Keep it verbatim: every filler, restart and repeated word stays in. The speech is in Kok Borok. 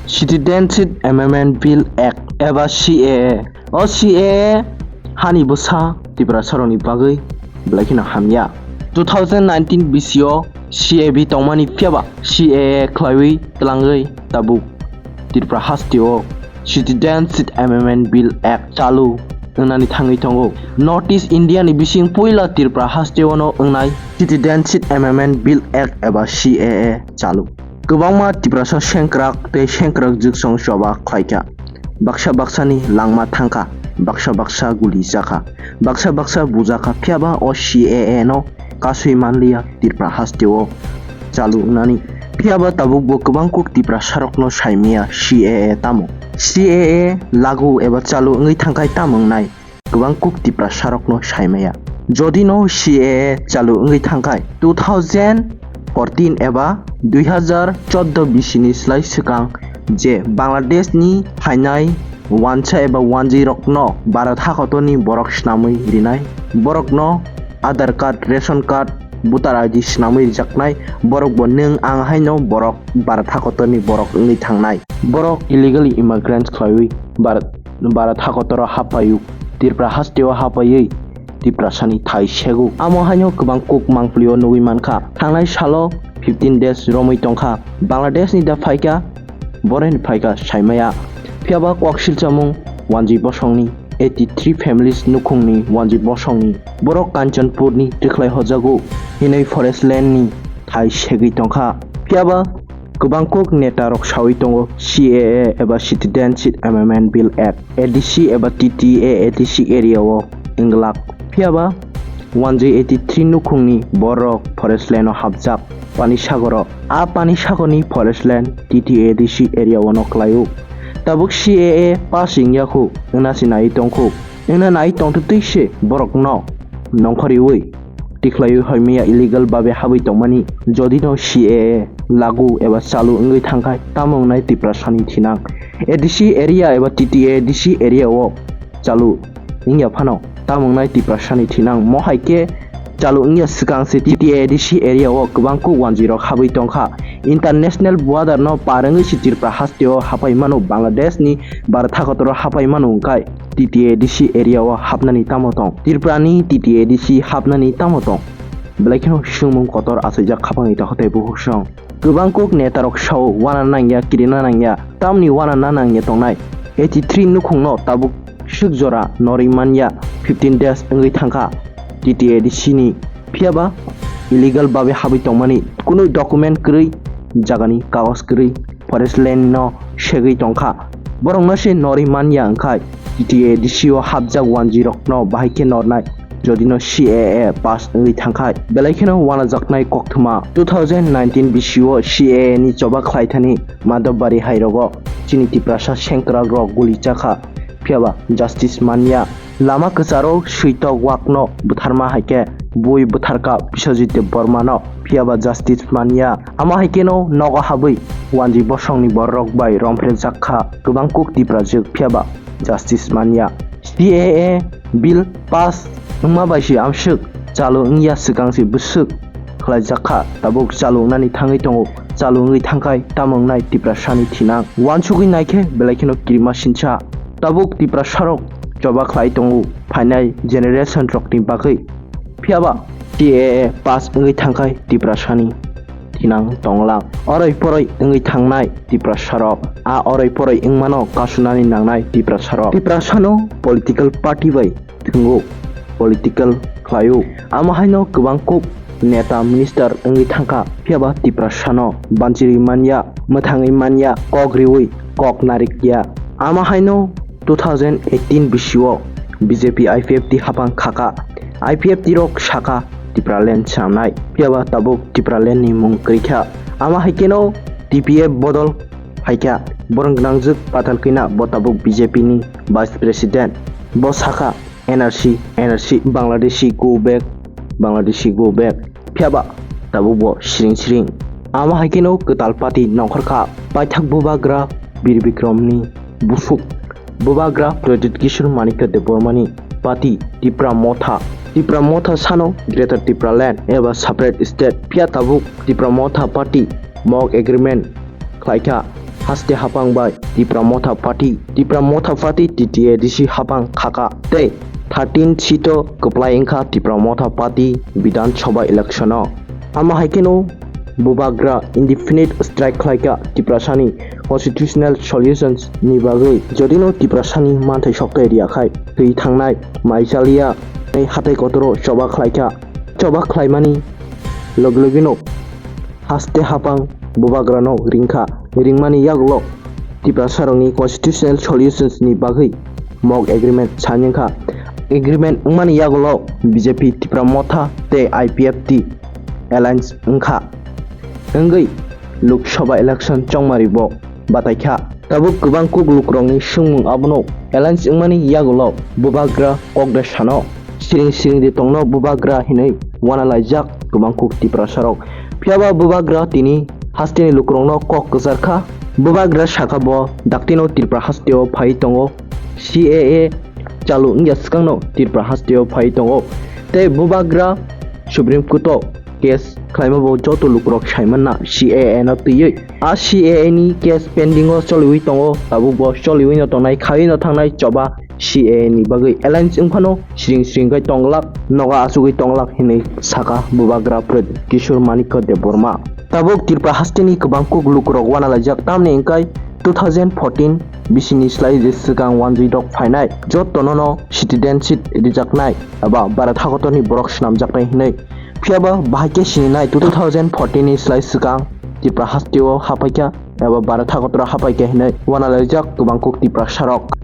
Citizenship Amendment Bill Act eba C A A. O C A A hani bwsa Tiprasarokni bagwi belai kheno hamya. Two thousand nineteen bisio C A B tongmani phiyaba C A A khlaiwi twlangwi tabuk Tripura hasteo Citizenship Amendment Bill Act chalu wngnani thangwi tongo. North East India ni bising puila Tripura hasteo no wngnai Citizenship Amendment Bill Act eba C A A chalu. Kwbangma Tiprasa sengkrak tei sengkrak jwksong choba khlaikha. Baksa baksani langma thangkha, baksa baksa guli chakha, baksa baksa bujakha, phiyaba o C A A no kasui manliya Tripura hasteo chalu wngnani. Phiyaba tabukbo kwbang kuk Tiprasarokno saimaya C A A tamo. C A A lagu eba chalu wngwi thangkhai tamo wngnai? Kwbang kuk Tiprasarokno saimaya. Jodi no C A A chalu wngwi thangkhai two thousand fourteen eba dui hazar chordo bisini slai swkang je Bangladesh ni phainai wansa eba wanjwi rokno Bharat hakotorni borok swnamwi rinai, borokno Aadhaar card, ration card, voter I D swnamwi rijaknai, borok bo nwng ang haino borok Bharat hakotorni borok wngwi thangnai. Borok illegal immigrants khlaiwi Bharat, Bharat hakotoro hapaiwi Tripura hasteo hapaiwi Tiprasani thai segu. Amo haino kwbang kuk mangpilio nugwi mankha. Thangnai salo fifteen days romwi tongkha. Bangladesh ni da phaikha, boreni phaikha saimaya. Phiyaba kok silchamung wanjwi bosongni eighty three families nukhungni wanjwi bosongni borok Kanchanpurni tikhlai hojago hinwi forest land ni thai segwi tongkha. Phiyaba kwbang kok neta rok sawi tongo C A A eba Citizenship Amendment Bill Act, A D C eba T T A A D C area o wnglak. Phiyaba wanjwi eighty three nukhungni borok forest land o hapjak pani sagoro. A pani sagorni forest land T T A A D C area o no khlaio. Tabuk C A A pass wngya khu wngna se nai tong khu. Wngna nai tongtwtwi se borokno nongkhoriwi tikhlaiwi hoimaya illegal babe habwi tongmani. Jodi no C A A lagu eba chalu wngwi thangkhai tamo wngnai Tiprasani thinang? A D C area eba T T A A D C area o chalu wngya phano tamo wngnai Tiprasani thinang? Mo hai khe chalu wngya swkang se T T A A D C area o kwbang kuk wanjwi rok habwi tongkha. International border no par wngwi se Tripura hasteo hapai mano, Bangladesh ni Bharat hakotoro hapai mano wngkhai T T A A D C area o hapnani tamo tong? Tripura ni T T A A D C hapnani tamo tong? Belai kheno swngmung kotor achaijak khapangni takhuk tei bukhuk song. Kwbang kuk neta rok sao wana nangya, kirina nangya, tamni wana na nangya tongnai. Eighty three nukhungno tabuk swk jora norwi manya, fifteen days wngwi thangkha T T A A D C ni. Phiyaba illegal babe habwi tongmani, kunu document kwrwi, jagani kagoj kwrwi, forest land no segwi tongkha. Borokno se norwi manya wngkhai T T A A D C o hapjak wanjwi rokno bahai khe nornai. Jodi no C A A pass wngwi thangkhai, belai kheno wanajaknai koktwma. Two thousand nineteen bisio C A A ni choba khlaithani Madhobari hairogo chini Tiprasa sengkrak rok guli chakha, phiyaba justice manya. Lama kwcharo switok wakno bwtharma hai khe bui bwtharkha Biswajit Debbarmano, phiyaba justice manya. Amo hai kheno nogo habwi wanjwi bosongni bororok bai romphrejakha kwbang kuk Tiprajwk, phiyaba justice manya. C A A bill pass wngma bai se amswk chalu wngya, swkang se bwswk khlaijakha, tabuk chalu wngnani thangwi tongo. Chalu wngwi thangkhai tamo wngnai Tiprasani thinang? Wansugwi naikhe belai kheno kirima sinsa. Tabuk Tiprasarok choba khlai tongo phainai generation rokni bagwi. Phiyaba C A A pass wngwi thangkhai Tiprasani thinang tonglang. Oroi poroi wngwi thangnai Tiprasarok. A oroi poroi wngmano kasunani nangnai Tiprasarok. Tiprasano political party bai thwngo, political khlaio. Amo haino kwbang kuk neta minister wngwi thangkha, phiyaba Tiprasano banchirwi manya, mwthangwi manya, kok riwi kok narikya. Amo haino two thousand eighteen bisio B J P I P F T hapang khakha. I P F T rok sakha Tipraland swnamnai, phiyaba tabuk Tipraland ni mung kwrwikha. Amo hai kheno T P F bodol phaikha. Borok gwnangjwk Patal Kina, bo tabuk B J P ni vice president. Bo sakha, N R C, N R C, Bangladeshi go back, Bangladeshi go back. Phiyaba tabuk bo siring siring. Amo hai kheno kwtal party nongkhorkha, paithak bubagra Bir Bikramni busuk, bubagra Pradyut Kishore Manikya Debbarmani party Tipra Motha. Tipra Motha sano Greater Tipraland eba separate state. Phiya tabuk Tipra Motha party Mok agreement khlaikha haste hapang bai Tipra Motha Party, Tipra Motha Party T T A D C hapang khaka tei thirteen seat o kwplai wngkha Tipra Motha Party Bidhan Sabha election o. Amo hai kheno Bubagra indefinite strike khlaikha Tiprasani constitutional solutions ni bagwi. Jodino Tiprasani manthai sokthai riyakhai, twi thangnai mai chaliya, tei hatai kotoro choba khlaikha. Choba khlaimani log logino haste hapang Bubagrano ringkha. Ringmani yagulo Tiprasarokni constitutional solutions ni bagwi mock agreement sign wngkha. Agreement wngmani yagulo B J P, Tipra Motha tei I P F T alliance wngkha. Wngwi Lok Sabha election chongmari bo bataikha. Tabuk kwbang kuk lukurokni swngmung abono alliance wngmani yagulo Bubagra kok de sano. Siring siring de tongno Bubagra hinwi wanalaijak kwbang kuk Tiprasarok. Phiyaba Bubagra tini hasteni lukurokno kok kwcharkha. Bubagra sakha bo daktino Tripura hasteo phai tongo. C A A chalu wngya swkangno Tripura hasteo phai tongo. Tei Bubagra Supreme Court o case khlaima bo joto lukurok saimanna C A A no twiwi. A C A A ni case pending o choliwi tongo, tabuk bo choliwi no tongnai, khaiwi no thangnai choba C A A ni bagwi alliance wngphano siring siring khe tonglak, noga achugwi tonglak hinwi saka Bubagra Pred Kishore Manikya Debbarma. Tabuk Tripura hasteni kwbang kuk lukurok wanalaijak, tamni wngkhe two thousand fourteen bisini slai je swkang wanjwi rok phainai, jotono no citizenship rijaknai eba Bharat hakotorni borok swnamjaknai hinwi. Phiyaba bahai khe sininai two thousand fourteen ni slai swkang Tripura hasteo hapaikha eba Bharat hakotoro hapaikha hinwi wanalaijak kwbang kuk Tiprasarok.